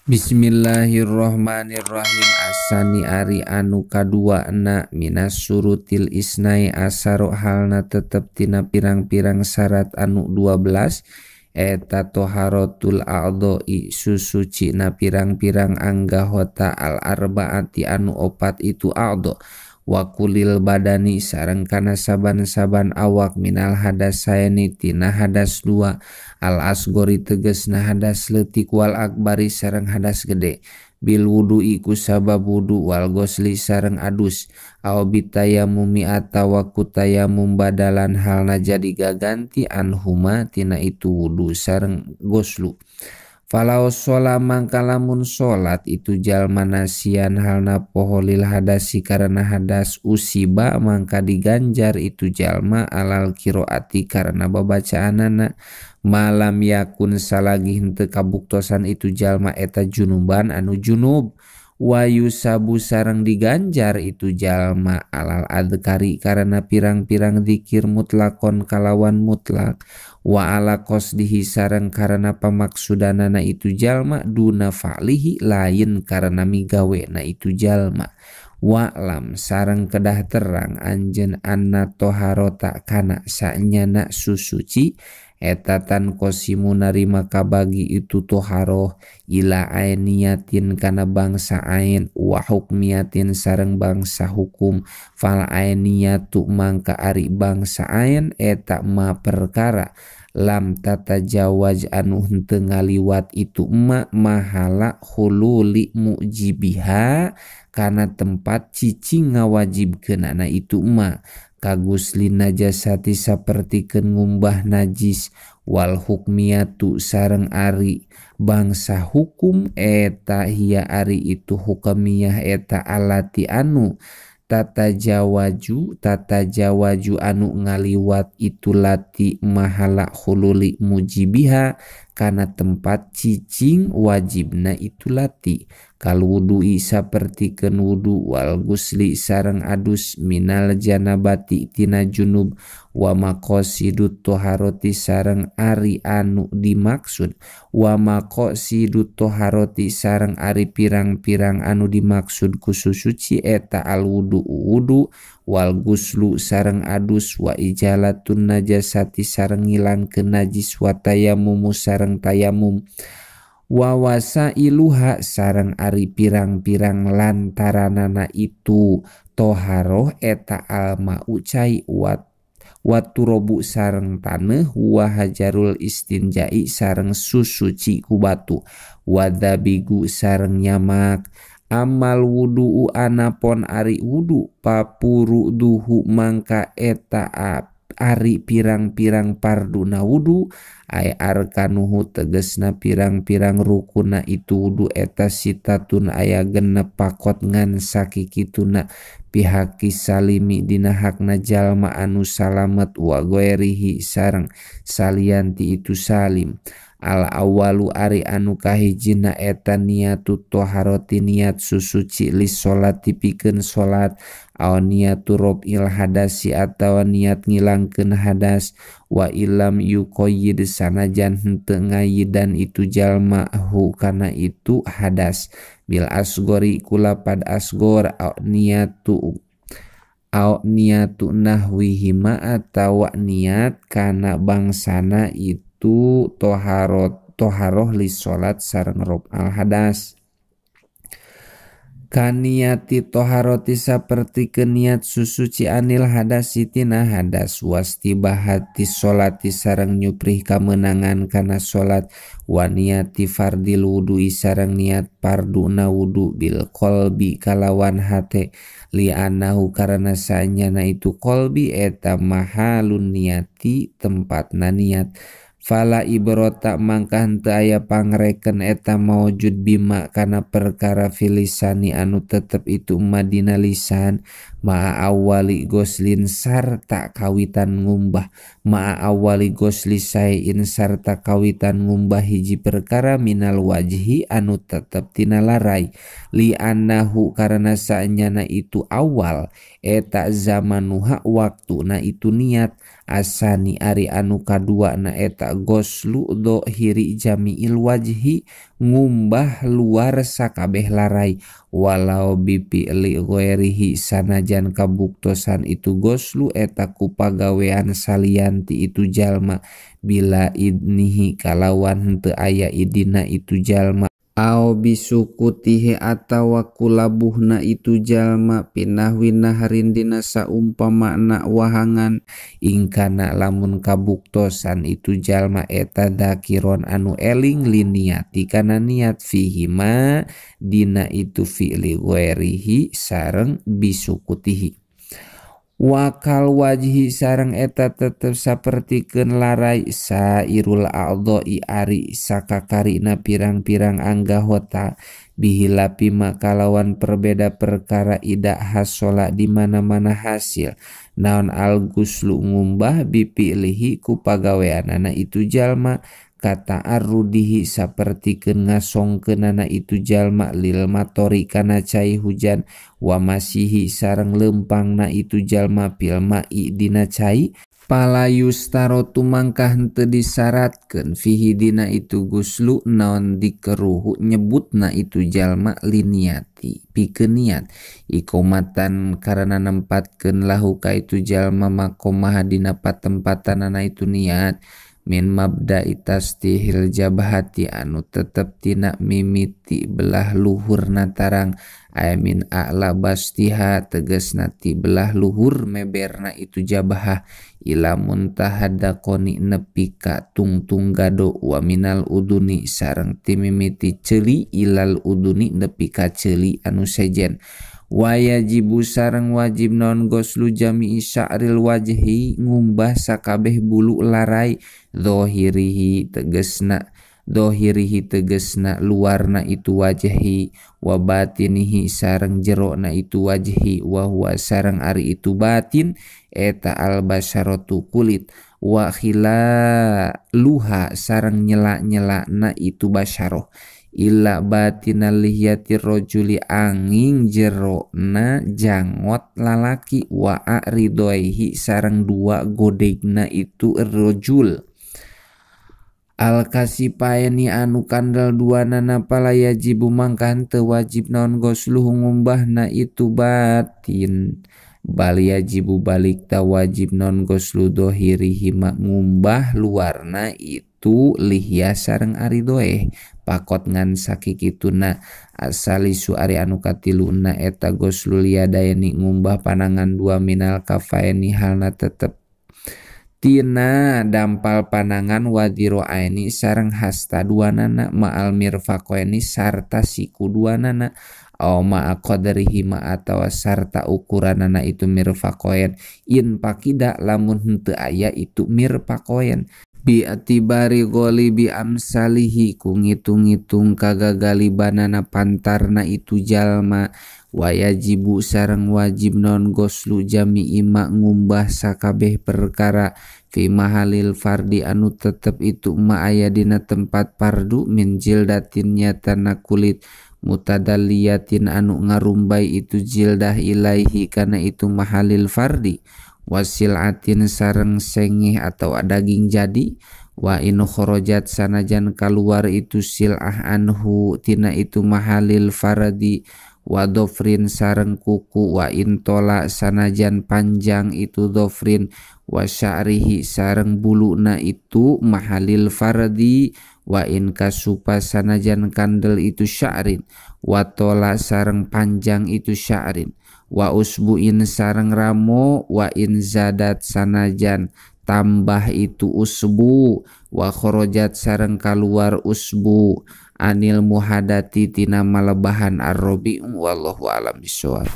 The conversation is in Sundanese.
Bismillahirrohmanirrohim. Asani ari anu kadua na minas surutil isnai asaro halna tetep tina pirang-pirang syarat anu 12 eta toharotul a'dhoi susuci na pirang-pirang anggahota al arbaati anu opat itu a'dho wakulil badani sareng kana saban-saban awak minal hadasaini tina hadas dua al asgori tegesna hadas leutik wal akbari sareng hadas gede bil wudu'i ku sabab wudu wal gosli sareng adus aw bitayamumi atawa ku tayamum badalan halna jadi gaganti anhuma tina itu wudu sareng goslu. Falau sholat mangka lamun sholat itu jalma nasian halna poholil hadasi karena hadas usiba mangka diganjar itu jalma alal kiroati karena babacaanana malam yakun salagi henteu kabuktosan itu jalma eta junuban anu junub wayu sabu sareng diganjar itu jalma alal adkari karena pirang-pirang zikir mutlakon kalawan mutlak wa ala qasdihi sareng karena pamaksudanana itu jalma duna fa'lihi lain karena migawena itu jalma wa'lam sareng kedah terang anjeun anna toharota kana sanyana susuci eta tan qasimu narima kabagi itu toharoh ila ainiyatin kana bangsa ain wa hukmiyatin sareng bangsa hukum fal ainiyatu mangka ari bangsa ain eta ma perkara lam tatajawaz anu henteu ngaliwat itu ma mahala hululi mujibiha kana tempat cicing ngawajibkeunana itu ma kagusli najasati sapertikeun ngumbah najis wal hukmiyatu sareng ari bangsa hukum eta hiya ari itu hukamiyah eta alati anu tatajawaju anu ngaliwat itu lati mahala hululi mujibiha kana tempat cicing wajibna itu lati kal wudu'i sapertikeun wudu wal gusli sareng adus minal janabati tina junub wa maqasidut toharoti sareng ari anu dimaksud wa maqasidut toharoti sareng ari pirang-pirang anu dimaksud ku susuci eta al wudu wudu wal guslu sareng adus wa ijalatun najasati sareng ngilangkeun najis wa tayammum sareng tayamum wawasa iluha sareng ari pirang-pirang lantaranana itu toharoh eta almau cai waturobu sareng taneuh wa hajarul istinjai sareng susuci ku batu wadabigu sareng nyamak amal wudu anapon ari wudu papuru duhu mangka eta ari pirang-pirang parduna wudu ay arkanuhu tegesna pirang-pirang rukuna itu wudu eta sitatun aya genep pakot ngan sakikituna pihaki salimi dina hakna jalma anu salamet wa goerihi sareng salianti itu salim. Al awalu ari anu kahijina eta niatu toharoti niat susuci li solati pikeun salat aw niatu raf'il hadasi atawa niat ngilangkeun hadas wa ilam yuqayyid sanajan henteu ngayidan itu jalma hu kana itu hadas bil asgori kulapad asgor aw niatu nahwihima atawa niat kana bangsana itu toharoh li salat sareng raf'al hadas kaniati toharoti sapertikeun niat susuci anil hadasi tina hadas wastibahati solati sareng nyuprih kamenangan kana salat wa niati fardil wudu'i sareng niat parduna wudu bil qalbi kalawan hate li anahu karena sanyana itu qalbi eta mahalun niati tempatna niat. Fala ibrota mangka henteu aya pangreken eta maujud bima kana perkara filisani anu tetep itu madina lisan ma'a awali goslin sarta kawitan ngumbah ma'a awali gosli saein sarta kawitan ngumbah hiji perkara minal wajhi anu tetep tina larai li annahu karena saenyana itu awal eta zamanuha waktuna itu niat asani ari anu kadua na eta eta goslu dhahiri jami'il wajhi ngumbah luar sakabeh larai walau bipi'li ghairihi sanajan kabuktosan itu goslu eta ku pagawean salianti itu jalma bila idnihi kalawan henteu aya idina itu jalma au bisukutihi atawa kulabuhna itu jalma pinahwina harindina saumpamana wahangan ingkana lamun kabuktosan itu jalma eta dzakiron anu eling liniati kana niat fihima dina itu fi'li ghairihi sareng bisukutihi wakal wajhi sareng eta tetep sapertikeun larai sairul a'dha'i ari sakakarina pirang-pirang anggahota bihilapi makalawan perbeda perkara ida hasola di mana-mana hasil naon al-guslu ngumbah bipilihi ku pagaweanana itu jalma kata arrudihi sapertikeun ngasongkeunana itu jalma lil matori kana cai hujan wa masihi sareng lempangna itu jalma fil ma'i dina cai pala yustarotu mangkah henteu disyaratkeun fihi dina itu guslu naon dikeruhu nyebutna itu jalma liniati pikeun niat iqomatan karena nempatkeun lahu ka itu jalma maqomah dina patempatanana itu niat min mabda'i tastihil jabhati anu tetep tina mimiti belah luhurna tarang ay min a'la bastiha tegasna ti belah luhur meberna itu jabhah ila muntahadaqoni nepi ka tungtung gado wa minal uduni sareng ti mimiti ceuli ilal uduni nepi ka ceuli anu sejen wajibu sareng wajib non goslu jami'i sya'ril wajhi ngumbah sakabeh bulu larai dhahirihi tegesna luarna itu wajhi wa batinihi sareng jerona itu wajhi wa huwa sareng ari itu batin eta al basyaratu kulit wa khilaluha sareng nyela-nyelana itu basyaroh illa batinal lihiyati rajuli angin jerona jangot lalaki wa a'ridoihi sareng dua godegna itu rajul al kasipaeni anu kandel dua nana pala yajibu mangka henteu wajib naon gosluhu ngumbahna itu batin bal yajibu balik ta wajib naon goslu dohirihi ngumbah luarna itu lihya sareng aridoeh pakot ngan sakikituna asalisu ari anu katiluna eta goslul yadaini ngumbah panangan dua minal kafaini halna tetep tina dampal panangan wadhiroaini sareng hasta duanana ma'al mirfaqaini sarta siku duanana aw ma'a qadrihi ma atawa sarta ukuranana itu mirfaqain in pakida lamun henteu aya itu mirfaqain bi atibari ghalibi amsalihi ku ngitung-ngitung kagagalibanana pantarna itu jalma wajibu sareng wajib non goslu jami'i ma ngumbah sakabeh perkara fi mahalil fardi anu tetep itu ma aya dina tempat fardu min jildatin nyatana kulit mutadalliyatin anu ngarumbai itu jildah ilaihi kana itu mahalil fardi wasilatin sareng sengih atau daging jadi wa in kharajat sanajan kaluar itu silah anhu tina itu mahalil fardi wa dhofrin sareng kuku wa in tola sanajan panjang itu dhofrin wa sya'rihi sareng buluna itu mahalil fardi wa in kasupa sanajan kandel itu sya'rin wa tola sareng panjang itu sya'rin wa usbuin sareng ramo wa in zadat sanajan tambah itu usbu wa kharajat sareng kaluar usbu anil muhadati tina malebahan arrobi wallahu alam bisawab.